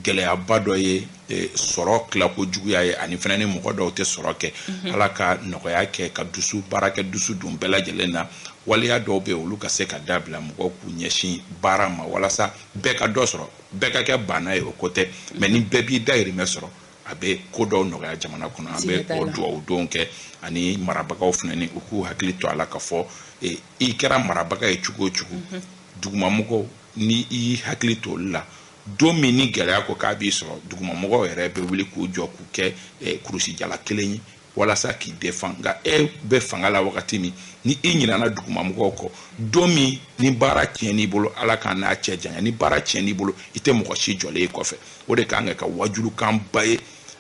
Gɛlɛyaba dɔ ye sɔrɔ tilako juguya ye, ani fana ni mɔgɔ dɔw tɛ sɔrɔ kɛ. Ala ka nɔgɔya kɛ, ka dusu baarakɛ dusu don bɛɛ lajɛlen na. Waleya dɔw bɛ yen, olu ka se ka dabila, mɔgɔw k'u ɲɛsin baara ma walasa bɛɛ ka dɔ sɔrɔ. Bɛɛ ka kɛ baana ye, o ko tɛ, mais ni bɛɛ b'i dayirimɛ sɔrɔ, a bɛ ko dɔw nɔgɔya jamana kɔnɔ. An bɛ o dugawu don kɛ, ani marabagaw fana ni u k'u hakili to a la ka fɔ i kɛra marabaga ye cogo o cogo, dugumamɔgɔw, ni i y'i hakili to olu la, don min ni gɛlɛya ko k'a b'i sɔrɔ, dugumamɔgɔw yɛrɛ bɛ wuli k'u jɔ k'u kɛ kurusijala kelen ye walasa k'i défend. Nka e bɛ fanga la wagati min, ni i ɲinɛna dugumamɔgɔw kɔ, don min ni baara tiɲɛn'i bolo, Ala k'an n'a cɛ janya, ni baara tiɲɛn'i bolo, i tɛ mɔgɔ si jɔlen ye kɔfɛ. O de kan ka kɛ wajulukanba ye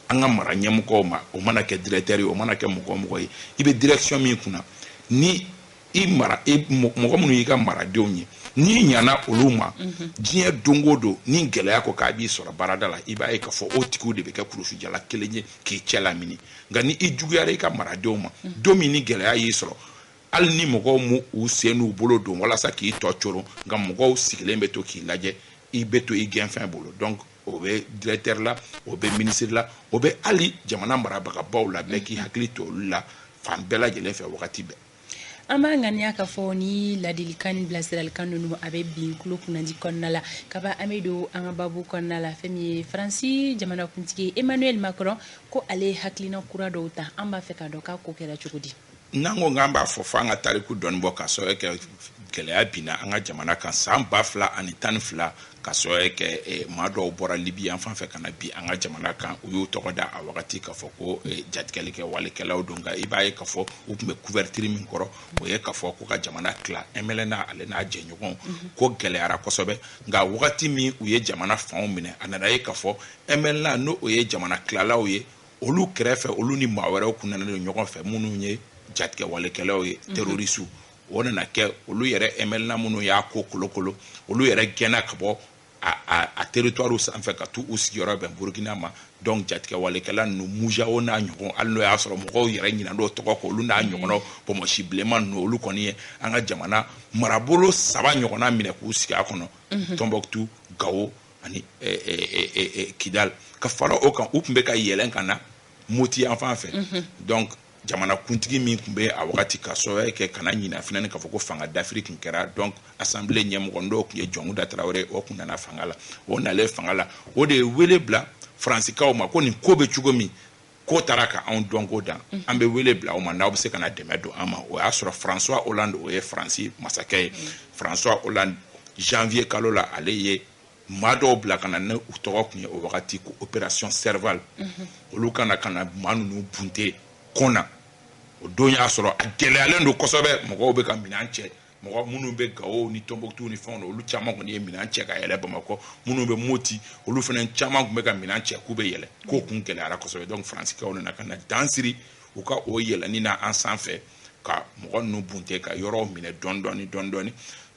an ka mara ɲɛmɔgɔw ma. O mana kɛ directeur ye, o mana kɛ mɔgɔ o mɔgɔ ye, i bɛ direction min kunna, ni i mara mɔgɔ minnu y'i ka maradenw ye, n'i ɲana olu ma, diɲɛ don o don ni gɛlɛya ko k'a b'i sɔrɔ baarada la, i b'a ye k'a fɔ o tigiw de bɛ kɛ kurusijala kelen ye k'i cɛ lamini. Nka ni i juguyara i ka maradenw ma, don min ni gɛlɛya y'i sɔrɔ, hali ni mɔgɔw m'u u sen n'u bolo don walasa k'i tɔ coron, nka mɔgɔw sigilen bɛ to k'i lajɛ, i bɛ to i gɛnfɛn bolo. Donc o bɛ directeur la, o bɛ ministre la, o bɛ hali jamana marabagabaw la, bɛɛ k'i hakili to olu la fan bɛɛ lajɛlen fɛ wagati bɛɛ. An b'a ŋaniya k'a fɔ ni ladilikan ni bilasiralikan ninnu, a bɛ bin tulo kunnadi kɔnɔna la kaba. An bɛ don an ka babu kɔnɔna la. Fɛn min ye Faransi jamanakuntigi Emmanuel Macron, ko ale ye hakilina kura dɔw ta. An b'a fɛ k'a dɔn k'a ko kɛra cogo di? N'an ko k'an b'a fɔ, f'an ka tariku dɔɔni bɔ, ka sababu kɛ gɛlɛya binna an ka jamana kan san 2012, ka sababu kɛ maa dɔw bɔra Libi yan fan fɛ ka na bi an ka jamana kan. U y'u tɔgɔ da a wagati k'a fɔ ko jatigɛli kɛ walekɛlaw don. Nka i b'a ye k'a fɔ u tun bɛ couverture min kɔrɔ, o ye k'a fɔ ko ka jamana tila. MLNA, ale n'a jɛɲɔgɔnw, ko gɛlɛyara kosɛbɛ. Nka wagati min u ye jamana fanw minɛ, a nana ye k'a fɔ MLNA, n'o o ye jamana tilalaw ye, olu kɛrɛfɛ, olu ni maa wɛrɛw kun nana don ɲɔgɔn fɛ minnu ye jatigɛ walekɛlaw ye, terroriste. O nana kɛ olu yɛrɛ, MLNA minnu y'a ko kolokolo, olu yɛrɛ gɛnna ka bɔ a territoire sanfɛ ka t'u sigiyɔrɔ bɛn Burukina ma. Donc jatigɛ walekɛla ninnu, Mujao n'a ɲɔgɔn, hali n'o y'a sɔrɔ mɔgɔw yɛrɛ ɲinɛna o tɔgɔ kɔ, olu n'a ɲɔgɔnnaw, pɔmɔsi bilenman ninnu, olu kɔni ye an ka jamana marabolo saba ɲɔgɔnna minɛ k'u sigi a kɔnɔ: Tɔnbɔkutu, Gawo ani Kidal. Ka fara o kan, u tun bɛ ka yɛlɛn ka na Moti yan fan fɛ. Donc jamanakuntigi min tun bɛ a wagati, ka sababu kɛ kana ɲinɛ fana k'a fɔ ko fanga dafiri tun kɛra, donc assemblée ɲɛmɔgɔ dɔw tun ye Jɔnkuda Tarawele, o tun nana fanga la. O nalen fanga la, o de ye wele bila Faransikaw ma ko nin ko bɛ cogo min, ko taara ka anw dɔnko dan, an bɛ wele bila aw ma n'aw bɛ se ka na dɛmɛ don an ma. O y'a sɔrɔ François Hollande, o ye Faransi masakɛ ye, François Hollande, janvier kalo la, ale ye maa dɔw bila ka na, ne u tɔgɔ tun ye o wagati ko Opération Serval. Olu kana ka na maa ninnu bunte kɔn. O don y'a sɔrɔ a gɛlɛyalen don kosɛbɛ, mɔgɔw bɛ ka minɛn cɛ. Mɔgɔ minnu bɛ Gawo ni Tɔnbɔkutu ni fɛnw na, olu caman kɔni ye minɛn cɛ ka yɛlɛ Bamakɔ. Minnu bɛ Moti, olu fana caman tun bɛ ka minɛn cɛ k'u bɛ yɛlɛ. Ko kun gɛlɛyara kosɛbɛ. Donc Faransikaw nana ka na dan siri u ka o yɛlɛnni na an sanfɛ, ka mɔgɔ ninnu bunte, ka yɔrɔw minɛ dɔɔni dɔɔni dɔɔni dɔɔni.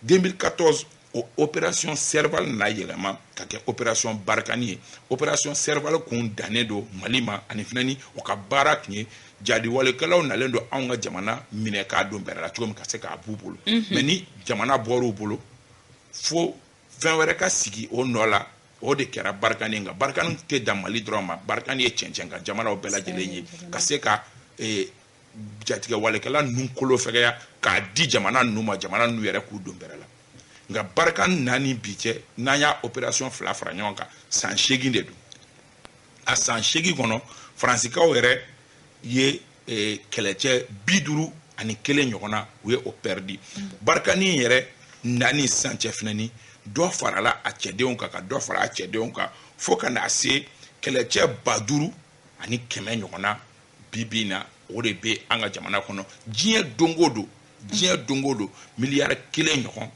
2014, o Opération Serval nana yɛlɛma ka kɛ Opération Barkhane ye. Opération Serval kun dannen don Mali ma, ani fana ni o ka baara tun ye jadiwalekɛlaw nalen don anw ka jamana minɛ k'a don bɛrɛ la cogo min, ka se k'a b'u bolo. Mais ni jamana bɔr'u bolo, fo fɛn wɛrɛ ka sigi o nɔ la. O de kɛra Barkhane. Nka Barkhane tɛ dan Mali dɔrɔn ma. Barkhane ye cɛncɛn ka jamanaw bɛɛ lajɛlen ye, ka se ka jatigɛ walekɛla ninnu kolo fɛgɛya k'a di jamana ninnu ma, jamana ninnu yɛrɛ k'u don bɛrɛ la. Nka Barkhane naani bi cɛ, n'an y'a opération fila fara ɲɔgɔn kan, san 8 de don. A san 8 kɔnɔ, Faransikaw yɛrɛ ye kɛlɛcɛ 51 ɲɔgɔnna, u ye o perdu. Barkhane yɛrɛ naani sisan cɛ fɛnɛ, dɔ farala a cɛdenw kan, ka dɔ fara a cɛdenw kan, fo ka na se kɛlɛcɛ 5100 ɲɔgɔnna. Bi bi in na, o de bɛ an ka jamana kɔnɔ. Diɲɛ don o don, diɲɛ don o don, miliyari 1 ɲɔgɔn,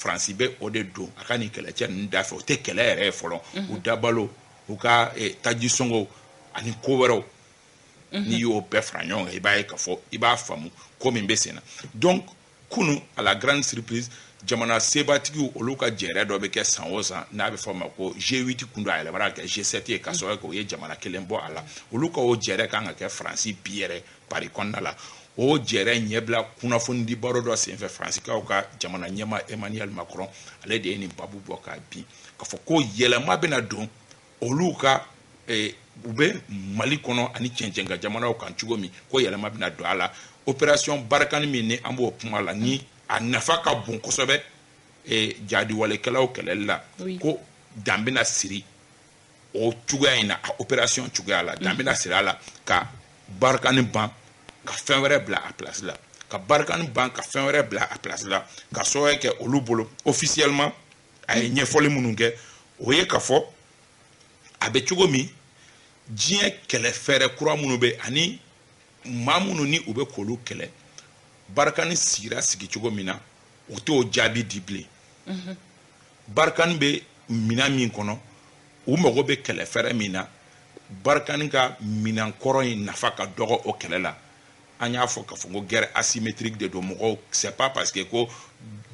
Faransi bɛ o de don a ka nin kɛlɛcɛ ninnu da fɛ. O tɛ kɛlɛ yɛrɛ ye fɔlɔ, u dabalo, u ka taji sɔngɔw ani ko wɛrɛw. N'i y'o bɛɛ fara ɲɔgɔn kan, i b'a ye k'a fɔ i b'a faamu ko min bɛ sen na. Donc kunu, à la grande surprise, jamana sebatigiw, olu ka jɛrɛ dɔ bɛ kɛ san o san, n'a bɛ fɔ o ma ko G8 kun don, a yɛlɛmana ka kɛ G7 ye, ka sababu kɛ o ye jamana kelen bɔ a la. Olu ka o jɛrɛ kan ka kɛ Faransi bi yɛrɛ, Paris kɔnɔna la. O jɛrɛ ɲɛbila kunnafoni di baro dɔ senfɛ, Faransikaw ka jamana ɲɛma Emmanuel Macron, ale de ye nin babu bɔ k'a bin, k'a fɔ ko yɛlɛma bɛna don. Olu ka u bɛ Mali kɔnɔ ani cɛncɛnka jamanaw kan cogo min, ko yɛlɛma bɛna don a la. Opération Barkhane min ni an b'o kuma la, ni a nafa ka bon kosɛbɛ jadiwalekɛlaw kɛlɛli la, ko dan bɛna siri o cogoya in na, a opération cogoya la, dan bɛna siri a la ka Barkhane ban ka fɛn wɛrɛ bila a place la, ka Barkhane ban ka fɛn wɛrɛ bila a place la. Ka sababu kɛ olu bolo, officiellement a ye ɲɛfɔli minnu kɛ, o ye ka fɔ a bɛ cogo min, diɲɛ kɛlɛ fɛɛrɛ kura minnu bɛ ani maa minnu ni u bɛ k'olu kɛlɛ, Barkhane sigira sigi cogo min na, o t'o jaabi di bilen. Barkhane bɛ minɛn min kɔnɔ, u mago bɛ kɛlɛ fɛɛrɛ min na, Barkhane ka minɛn kɔrɔ in nafa ka dɔgɔ o kɛlɛ la. An y'a fɔ k'a fɔ ko guerre asymétrique de don. Mɔgɔw, c'est pas parce que ko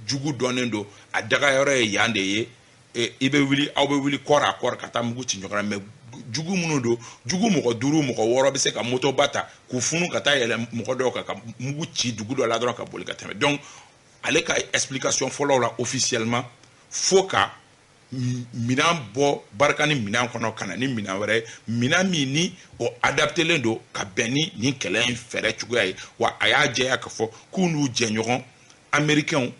jugu dɔnnen don, a dagayɔrɔ ye yan de ye, i bɛ wuli, aw bɛ wuli corps à corps ka taa mugu ci ɲɔgɔn na. Mais jugu minnu don, jugu mɔgɔ 5, mɔgɔ 6 bɛ se ka motoba ta k'u funu ka taa yɛlɛ mɔgɔ dɔw kan ka mugu ci dugu dɔ la dɔrɔn ka boli ka tɛmɛ. Donc ale ka explication fɔlɔw la, officiellement, fo ka minɛn bɔ Barkhane minɛn kɔnɔ ka na ni minɛn wɛrɛ ye, minɛn min ni o adaptelen don ka bɛn ni nin kɛlɛ in fɛɛrɛ cogoya ye. Wa a y'a jɛya k'a fɔ k'u n'u jɛɲɔgɔn américains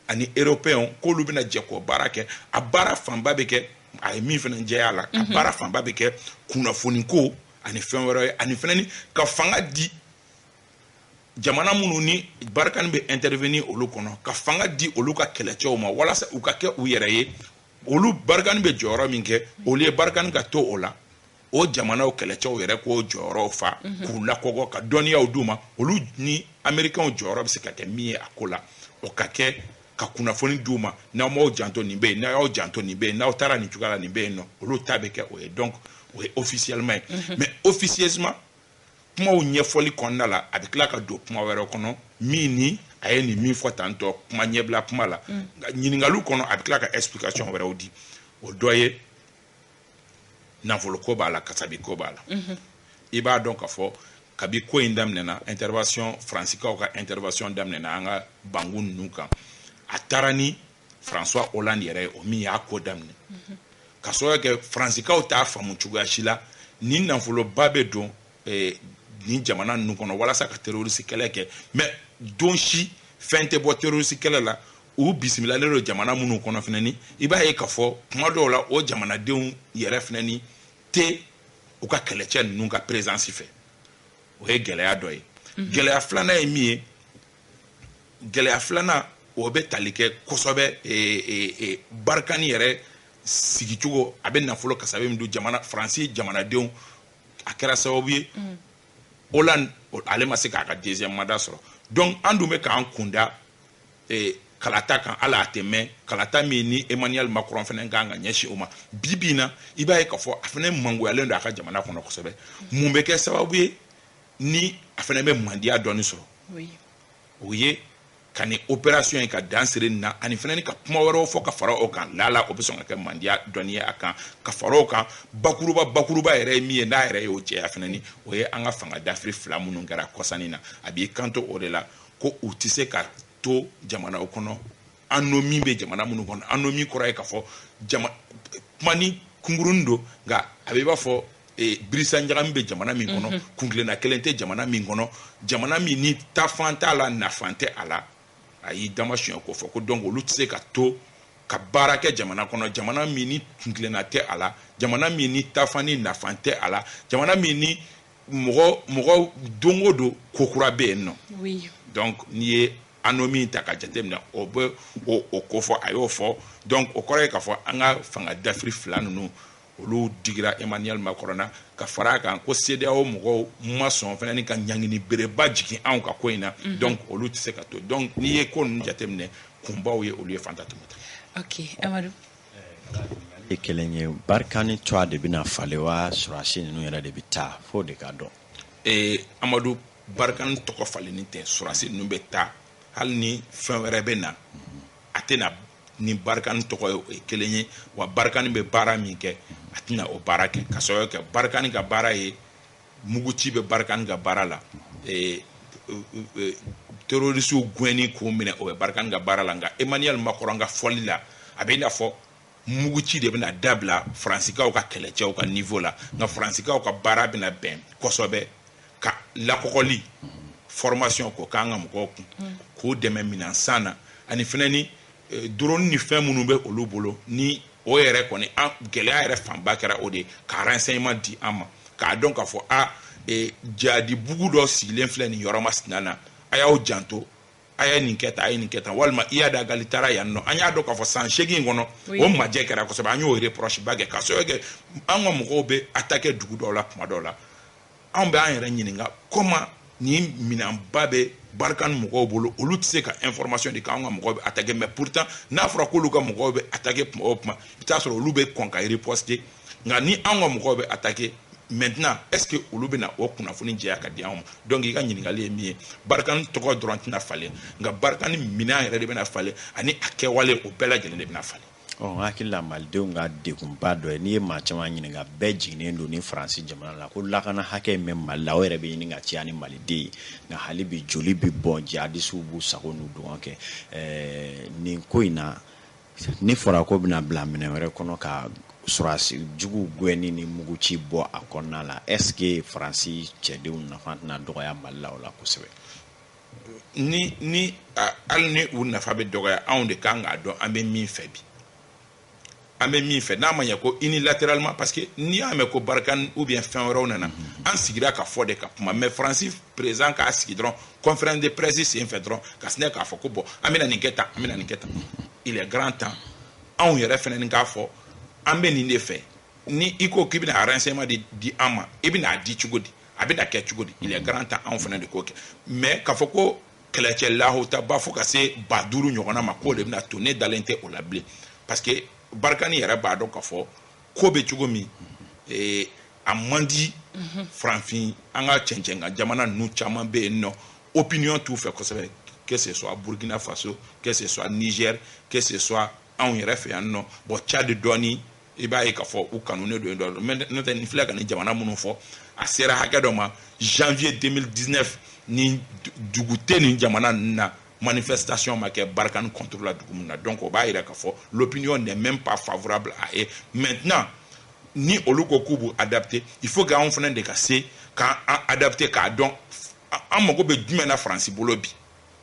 ani européens, k'olu bɛna jɛ k'o baara kɛ. A baara fanba bɛ kɛ, a ye min fana jɛya la, a baara fanba bɛ kɛ kunnafoni ko ani fɛn wɛrɛ ye, ani fana ni ka fanga di jamana minnu ni Barkhane bɛ intervenir olu kɔnɔ, ka fanga di olu ka kɛlɛcɛw ma walasa u ka kɛ u yɛrɛ ye. Olu Barkhane bɛ jɔyɔrɔ min kɛ, olu ye Barkhane ka to o la, o jamanaw kɛlɛcɛw yɛrɛ k'o jɔyɔrɔw fa, k'u lakɔgɔ, ka dɔnniyaw d'u ma. Olu ni américains jɔyɔrɔ bɛ se ka kɛ min ye a ko la, o ka kɛ ka kunnafoni d'u ma: n'aw m'aw janto, nin bɛ yen; n'aw y'aw janto, nin bɛ yen; n'aw taara nin cogoya la, nin bɛ yen nɔ. Olu ta bɛ kɛ o ye. Donc o ye officiellement ye. Mais officieusement, kumaw ɲɛfɔli kɔnɔna la, a bɛ tila ka don kuma wɛrɛ kɔnɔ min ni a ye nin min fɔ tantɔ kuma ɲɛbila kuma la, nka ɲininkaliw kɔnɔ, a bɛ tila ka explication wɛrɛw di. O dɔ ye nafoloko b'a la, kasabi ko b'a la. I b'a dɔn k'a fɔ kabi ko in daminɛna, intervention, Faransikaw ka intervention daminɛna an ka bangu ninnu kan, a taara ni François Hollande yɛrɛ ye, o min y'a ko daminɛ. Ka sababu kɛ Faransikaw t'a faamu cogoya si la ni nafoloba bɛ don nin jamana ninnu kɔnɔ walasa ka terroriste kɛlɛ kɛ, mais don si fɛn tɛ bɔ terroriste kɛlɛ la. U bisimilalen don jamana minnu kɔnɔ fɛnɛ, ni i b'a ye k'a fɔ kuma dɔw la, o jamanadenw yɛrɛ fɛnɛ ni tɛ u ka kɛlɛcɛ ninnu ka présence fɛ. O ye gɛlɛya dɔ ye. Gɛlɛya filanan ye min ye, gɛlɛya filanan, o bɛ tali kɛ kosɛbɛ Barkhane yɛrɛ sigicogo, a bɛ nafolo kasabi min don jamana, Faransi jamanadenw. A kɛra sababu ye Hollande ale ma se k'a ka deuxième mandat sɔrɔ. Donc an dun bɛ k'an kunda kalata kan, hali a tɛ mɛn, kalata min ni Emmanuel Macron fana kan ka ɲɛsin o ma. Bi bi in na, i b'a ye k'a fɔ a fana mangoyalen don a ka jamana kɔnɔ kosɛbɛ. Mun bɛ kɛ sababu ye ni a fana bɛ mandiya dɔɔni sɔrɔ? O ye ka nin opération ye ka dan siri nin na, ani fana ni ka kuma wɛrɛw fɔ ka fara o kan. Lala o bɛ sɔn ka kɛ mandiya dɔɔni ye a kan ka fara o kan. Bakuruba bakuruba yɛrɛ ye min ye, n'a yɛrɛ y'o jɛya fana, ni o ye an ka fanga dafiri fila minnu kɛra kɔsannin na, a b'i kanto o de la ko u tɛ se ka to jamanaw kɔnɔ, anomie bɛ jamana minnu kɔnɔ. Anomie kɔrɔ ye k'a fɔ jama kuma ni kunkurunin don, nka a bɛ i b'a fɔ birisa ɲagami bɛ jamana min kɔnɔ, kuntilenna kelen tɛ jamana min kɔnɔ, jamana min ni taafan t'a la, nafan tɛ a la. A y'i dama siɲɛ k'o fɔ ko donc olu tɛ se ka to ka baara kɛ jamana kɔnɔ, jamana min ni kuntilenna tɛ a la, jamana min ni taafan ni nafan tɛ a la, jamana min ni mɔgɔ mɔgɔ don o don ko kura bɛ yen nɔ. Donc n'i ye anomie ta ka jateminɛ, o bɛ o ko fɔ, a y'o fɔ. Donc o kɔrɔ ye k'a fɔ an ka fanga dafiri fila ninnu, olu digira Emmanuel Macron na. Ka fara a kan ko CEDEAO mɔgɔw ma sɔn fana ni ka ɲangini bereba jigin anw ka ko in na. Donc olu tɛ se ka to. Donc n'i ye ko ninnu jateminɛ, kunbaw ye olu ye, Fanta Tumata. Ok, Amadu. Ye kelen ye, Barkhane tɔgɔ de bɛna falen wa, sɔrɔdasi ninnu yɛrɛ de bɛ taa? F'o de ka dɔn. Amadu, Barkhane tɔgɔ falenni tɛ, sɔrɔdasi ninnu bɛ taa. Hali ni fɛn wɛrɛ bɛ na, a tɛ na ni Barkhane tɔgɔ ye, o ye kelen ye. Wa Barkhane bɛ baara min kɛ, a tɛna o baara kɛ, ka sababu kɛ Barkhane ka baara ye muguci bɛ Barkhane ka baara la, terroristew gɛnni k'u minɛ, o bɛ Barkhane ka baara la. Nka Emmanuel Macron ka fɔli la, a bɛ i n'a fɔ Muguci de bɛna dabila Faransikaw ka kɛlɛcɛw ka niveau la, nka Faransikaw ka baara bɛna bɛn kosɛbɛ ka lakɔgɔli, formation k'o k'an ka mɔgɔw kun, k'o dɛmɛ minɛn san na, ani fɛnɛ ni drone ni fɛn minnu bɛ olu bolo, ni o yɛrɛ kɔni an gɛlɛya yɛrɛ fanba kɛra o de ye, ka renseignement di an ma, k'a dɔn k'a fɔ a jadi bugu dɔ sigilen filɛ nin yɔrɔ masina na, a y'aw janto, a ye nin kɛ tan, a ye nin kɛ tan, walima Iyad Ag Ghali taara yan nɔ. An y'a dɔn k'a fɔ san 8 kɔnɔ, o majɛ kɛra kosɛbɛ. An y'o reproche ba kɛ k'a sababu kɛ an ka mɔgɔw bɛ attaquer dugu dɔw la. Tuma dɔw la, anw bɛ an yɛrɛ ɲininka comment nin minɛnba bɛ Barkhane mɔgɔw bolo, olu tɛ se ka information di k'anw ka mɔgɔw bɛ attaquer. Mais pourtant, n'a fɔra k'olu ka mɔgɔw bɛ attaquer tuma o tuma, i bɛ taa sɔrɔ olu bɛ kɔn ka riposter. Nka ni anw ka mɔgɔw bɛ attaquer maintenant, est ce que olu bɛna o kunnafoni jɛya ka di anw ma? Donc i ka ɲininkali ye min ye, Barkhane tɔgɔ dɔrɔn tɛna falen, nka Barkhane minɛn yɛrɛ de bɛna falen, ani a kɛwale, o bɛɛ lajɛlen de bɛna falen. Ɔ, n hakili la, malidenw ka degunba dɔ ye, n'i ye maa caman ɲininka, bɛɛ jiginnen don ni Faransi jamana la ko lakana hakɛ min bɛ Mali la, o yɛrɛ bɛ ɲini ka caya ni maliden ye. Nka hali bi joli bɛ bɔn, jihadisiw b'u sago n'u dɔgɔn kɛ. Nin ko in na, ni fɔra ko bɛna bila minɛn wɛrɛ kɔnɔ ka sɔrɔdasi juguw gɛnni ni muguci bɔ a kɔnɔna la, est ce que Faransi cɛdenw nafa tɛna dɔgɔya Mali la o la kosɛbɛ? Ni hali ni u nafa bɛ dɔgɔya, anw de kan k'a dɔn an bɛ min fɛ bi, an bɛ min fɛ, n'a ma ɲɛ ko unilatéralement, parce que n'i y'a mɛn ko Barkhane ou bien fɛn wɛrɛw nana, an sigira ka fɔ de ka kuma. Mais Faransi président k'a sigi dɔrɔn, conférence de presse sen fɛ dɔrɔn, ka sinɛ k'a fɔ ko bon, an bɛna nin kɛ tan, an bɛna nin kɛ tan. Il est grand temps anw yɛrɛ fɛnɛ ni k'a fɔ an bɛ nin de fɛ. Ni i ko k'i bɛna renseignement de di an ma, i bɛna a di cogo di? A bɛna kɛ cogo di? Il est grand temps anw fɛnɛ de k'o kɛ. Mais k'a fɔ ko kɛlɛcɛ lahotaba fo ka se 5000 ɲɔgɔnna ma, k'o de bɛna to, ne dalen tɛ o la bilen, parce que Barkhane yɛrɛ b'a dɔn k'a fɔ ko bɛ cogo min, a man di farafin. An ka cɛncɛn kan jamana ninnu caman bɛ yen nɔ, opinion t'u fɛ kosɛbɛ, que ce soit Burkina Faso, que ce soit Niger, que ce soit anw yɛrɛ fɛ yan nɔ. Bon, Tchad dɔɔni, i b'a ye k'a fɔ u kanunen don yen dɔ, mais n'o tɛ, nin filɛ ka nin jamana minnu fɔ, a sera hakɛ dɔ ma janvier 2019, ni dugu tɛ nin jamana ninnu na, manifestation ma kɛ Barkhane contre la dugu min na. Donc o b'a yira k'a fɔ l'opinion n'est même pas favorable à eux. Maintenant, ni olu ko k'u b'u adapter, il faut que anw fana de ka se k'an adapter, k'a dɔn an mago bɛ jumɛn na Faransi bolo bi.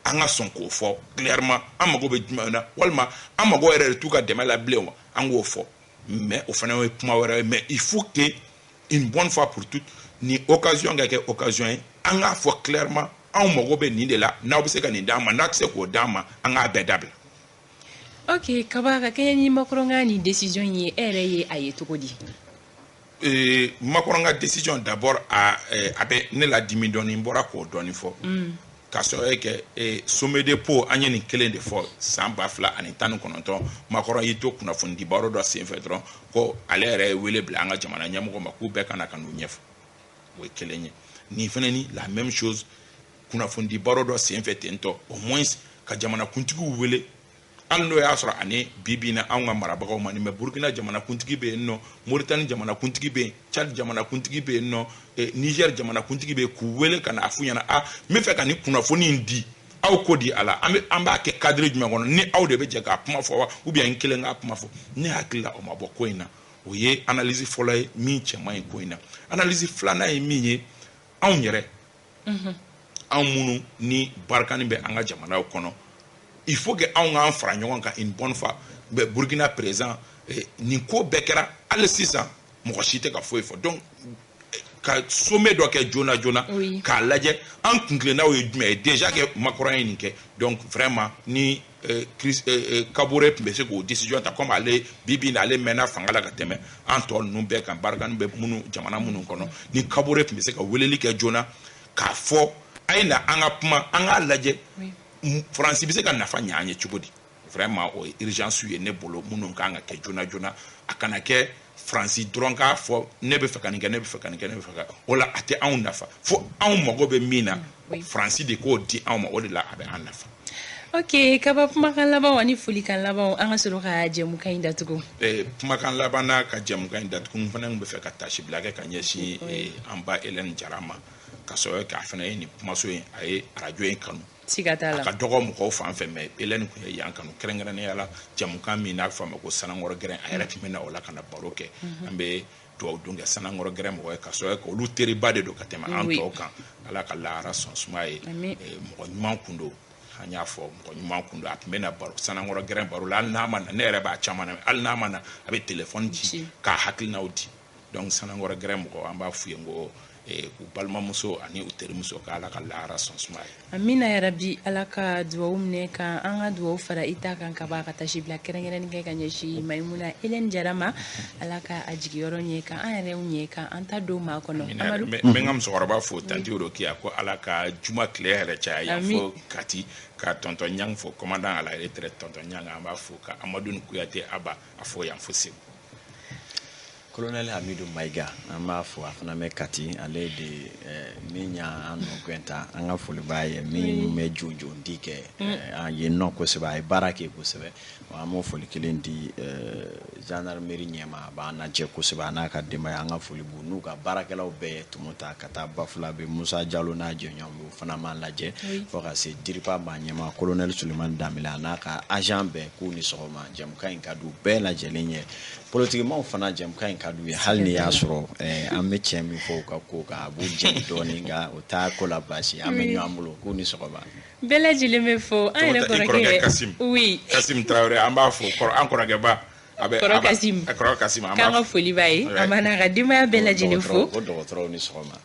An ka sɔn k'o fɔ clairement, an mago bɛ jumɛn na, walima an mago yɛrɛ de t'u ka dɛmɛ la bilen wa, an k'o fɔ. Mais o fana ye kuma wɛrɛ ye. Mais il faut que une bonne fois pour toutes, ni occasion ka kɛ occasion ye, an k'a fɔ clairement, anw mago bɛ nin de la, n'aw bɛ se ka nin d'an ma, n'a tɛ se k'o d'an ma, an k'a bɛɛ dabila. Ok, Kaba, ka kɛɲɛ ni Macron ka nin décision ye, e yɛrɛ ye a ye cogo di? Macron ka décision d'abord, a bɛ ne la dimi dɔɔni. N bɔra k'o dɔɔni fɔ k'a sɔrɔ kɛ sommet de Pau, an ye nin kelen de fɔ san 2019. Macron y'i to kunnafoni di baro dɔ senfɛ dɔrɔn ko ale yɛrɛ ye wele bila an ka jamana ɲɛmɔgɔ ma k'u bɛɛ ka na ka n'u ɲɛfɔ. O ye kelen ye. Nin fana ni la même chose, kunnafoni di baro dɔ senfɛ ten tɔ, au moins ka jamanakuntigiw wele, hali n'o y'a sɔrɔ ani bi bi in na anw ka marabagaw ma nin mɛ. Burukina jamanakuntigi bɛ yen nɔ, Moritani jamanakuntigi bɛ yen, Tchad jamanakuntigi bɛ yen nɔ, Niger jamanakuntigi bɛ yen, k'u wele ka na a f'u ɲɛna: a n bɛ fɛ ka nin kunnafoni in di aw, ko di a la, an bɛ an b'a kɛ cadre jumɛn kɔnɔ? Ni aw de bɛ jɛ k'a kuma fɔ wa, ou bien n kelen k'a kuma fɔ? Ne hakili la, o ma bɔ ko in na. O ye analyse fɔlɔ ye min cɛ man ɲi ko in na. Analyse filanan ye min ye, anw yɛrɛ, anw minnu ni Barkhane bɛ an ka jamanaw kɔnɔ, il faut que anw k'an fara ɲɔgɔn kan une bonne fois. Bɛ Burkina président, nin ko bɛɛ kɛra, hali sisan mɔgɔ si tɛ ka foyi fɔ. Donc ka sommet dɔ kɛ joona joona k'a lajɛ an kuntilennaw ye jumɛn ye. Déjà que Macron ye nin kɛ, donc vraiment ni Kabore tun bɛ se k'o décision ta, comme ale bi bi in na ale mɛnna fanga la ka tɛmɛ an tɔ ninnu bɛɛ kan, Barkhane bɛ minnu jamana minnu kɔnɔ, ni Kabore tun bɛ se ka weleli kɛ joona k'a fɔ a ye na an ka kuma, an k'a lajɛ Faransi bɛ se ka nafa ɲɛ an ye cogo di. Vraiment, o ye urgence ye ne bolo minnu kan ka kɛ joona joona. A kana kɛ Faransi dɔrɔn k'a fɔ ne bɛ fɛ ka nin kɛ, ne bɛ fɛ ka nin kɛ, ne bɛ fɛ ka o la, a tɛ anw nafa. Fo anw mago bɛ min na, Faransi de k'o di anw ma, o de la a bɛ an nafa. Ok, Kaba, kumakan laban ani folikan laban, an ka sɔrɔ ka jɛmukan in datugu. Kumakan laban n'a ka jɛmukan in datugu, n fana bɛ fɛ ka tasibila kɛ ka ɲɛsin an ba Hélène Jara ma. Ka sɔrɔ kɛ a fana ye nin kumaso in, a ye arajo in kanu. Siga t'a la. A ka dɔgɔ mɔgɔw fan fɛ, mais Hélène tun ye yan kanu, kɛrɛnkɛrɛnnenya la jamukan min n'a bɛ fɔ a ma ko Sanankɔrɔ gɛrɛn, a yɛrɛ tun bɛ na o la ka na baro kɛ. An bɛ dugawu don kɛ Sanankɔrɔ gɛrɛn mɔgɔ ye, ka sɔrɔ kɛ olu teriba de don ka tɛmɛ an tɔw kan. Ala ka lahara sɔn suma ye. Mɔgɔ ɲuman kun don, an y'a fɔ, mɔgɔ ɲuman kun don. A tun bɛ na baro Sanankɔrɔ gɛrɛn baro la, hali n'a ma na, ne yɛrɛ b'a caman na, hali n'a ma na, a bɛ téléphone ci k'a hakilinaw di. Donc Sanankɔrɔ gɛrɛn mɔgɔ, an b'a f'u ye ko u balimamuso ani u terimuso, ka Ala ka lahara sɔn suma ye. Amina yarabi. Ala ka duwawu minɛ, ka an ka duwawu fara i ta kan ka ban, ka tasi bila kɛrɛnkɛrɛnni kɛ ka ɲɛsin Mayimuna Hélène Jara ma. Ala ka a jigiyɔrɔ ɲɛ, ka an yɛrɛw ɲɛ, ka an ta don maa kɔnɔ. Amadu, n bɛ n ka musokɔrɔba fo, tanti Rokiya, ko Ala ka juma tile yɛrɛ caya yan fo Kati, ka tonton Ɲang fo, commandant à la retraite tonton Ɲang, an b'a fo, ka Amadu Kuyate Aba a fo yan fo Segu. Colonel Hamidou Maïga, an b'a fo, a fana bɛ Kati, ale de min y'an nɔ ta, an ka foli b'a ye, min bɛ jɔnjɔndi kɛ yen nɔ kosɛbɛ, a ye baara kɛ kosɛbɛ. An b'o foli kelen di gendarmerie ɲɛma, a b'an lajɛ kosɛbɛ, a n'a ka denbaya, an ka foli b'u n'u ka baarakɛlaw bɛɛ ye. Tumu ta ka taa Bafulabe, Musa Jalo n'a jɛɲɔgɔn bɛ, o fana b'an lajɛ, fo ka se Diripa maa ɲɛma, colonel Sulemani Danbele, a n'a ka agent bɛɛ, k'u ni sɔgɔma. Jɛmukan in ka di u bɛɛ lajɛlen ye. Politikimaw fana, jɛmukan in ka d'u ye, hali ni y'a sɔrɔ an bɛ tiɲɛ min fɔ u ka ko kan, a b'u jɛni dɔɔnin, nka o t'a ko la baasi, an bɛ ɲɔgɔn bolo. K'u ni sɔgɔma. Bɛɛ lajɛlen bɛ fo. An yɛrɛ kɔrɔkɛ Kasim, Kasim Tarawele, an b'a fo, an kɔrɔkɛba. A bɛ kɔrɔ Kasim, kɔrɔ Kasim, an k'an ka foli b'a ye, an b'a n'a ka denbaya bɛɛ lajɛlen fo. Ko dɔgɔtɔrɔw ni sɔgɔma.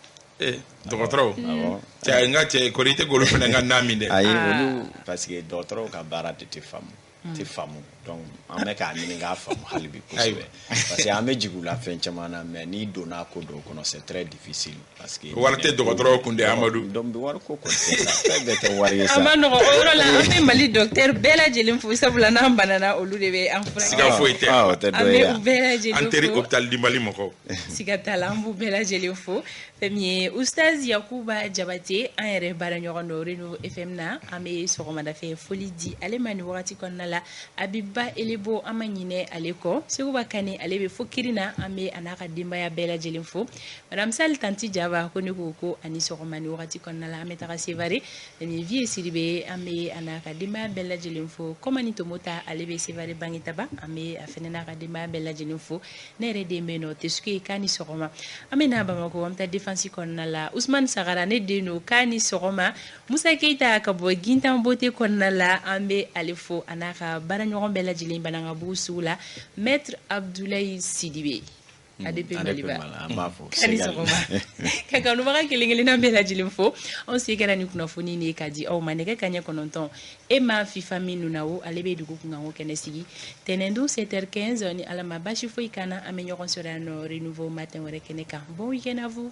Dɔgɔtɔrɔw, cɛ, n ka cɛ, kɔri i tɛ k'olu fana ka na min dɛ. Ayi, olu, parce que dɔgɔtɔrɔw ka baara de tɛ faamu, tɛ faamu, donc an bɛ k'a ɲini k'a faamu hali bi kosɛbɛ, parce que an bɛ jigin u la fɛn caman na, mais n'i donna ko dɔw kɔnɔ, c'est très difficile, parce que wari tɛ dɔgɔtɔrɔw kun dɛ, Amadu. Donc wari ko kɔni tɛ sa, fɛn bɛɛ tɛ wari ye sa. A ma nɔgɔn o yɔrɔ la. An bɛ Mali docteur bɛɛ lajɛlen fo, sabula n'an banana, olu de bɛ an furakɛ. Siga foyi tɛ. O tɛ dɔ ye. An bɛ u bɛɛ lajɛlen fo. An teri hôpital du Mali mɔgɔw. Siga t'a la, an b'u bɛɛ lajɛlen fo. Fɛn min ye Ustaz Yakuba Jabate, an yɛrɛ baara ɲɔgɔn dɔ Renouveau FM na, an bɛ sɔgɔmada fɛ foli di ale ma nin wagati kɔnɔna la. Abiba Elebo, an ma ɲinɛ ale kɔ. Seguba Kane, ale bɛ fo Kirina, an bɛ a n'a ka denbaya bɛɛ lajɛlen fo. Madame Sali Tanti Jaba, ko ne ko ko ani sɔgɔma nin wagati kɔnɔna la. An bɛ taga Sevare ni Vie Sidibe, an bɛ a n'a ka denbaya bɛɛ lajɛlen fo. Kɔmani Tomota, ale bɛ Sevare Bangitaba, an bɛ a fɛnɛ n'a ka denbaya bɛɛ lajɛlen fo. Ne yɛrɛ den bɛ yen nɔ, Tesuke, k'a ni sɔgɔma. An bɛ na Bamakɔ, an bɛ taa défense kɔnɔna la. Usman Sagara, ne den don, k'a ni sɔgɔma. Musa Keyita ka bɔ Gintan Bote kɔnɔna la, an bɛ ale fo, a n'a ka baaraɲɔgɔn bɛɛ lajɛlen Banankabugu sugu la. Maître Abdoulaye Sidibe, ADP Maliba, an b'a fo. K'a ni sɔgɔma. Ka kanubaga kelen kelenna bɛɛ lajɛlen fo. Anw se kɛra ni kunnafoni de ye k'a di aw ma nɛgɛ kanɲɛ 9. E ma fifa min nuna o, ale bɛ dugu kunkanko kɛnɛ sigi tɛnɛndon 7h15. Ni Ala ma baasi foyi kan na, an bɛ ɲɔgɔn sɔrɔ yan nɔ Renouveau matin wɛrɛ kɛnɛ kan. Bon week-end à vous.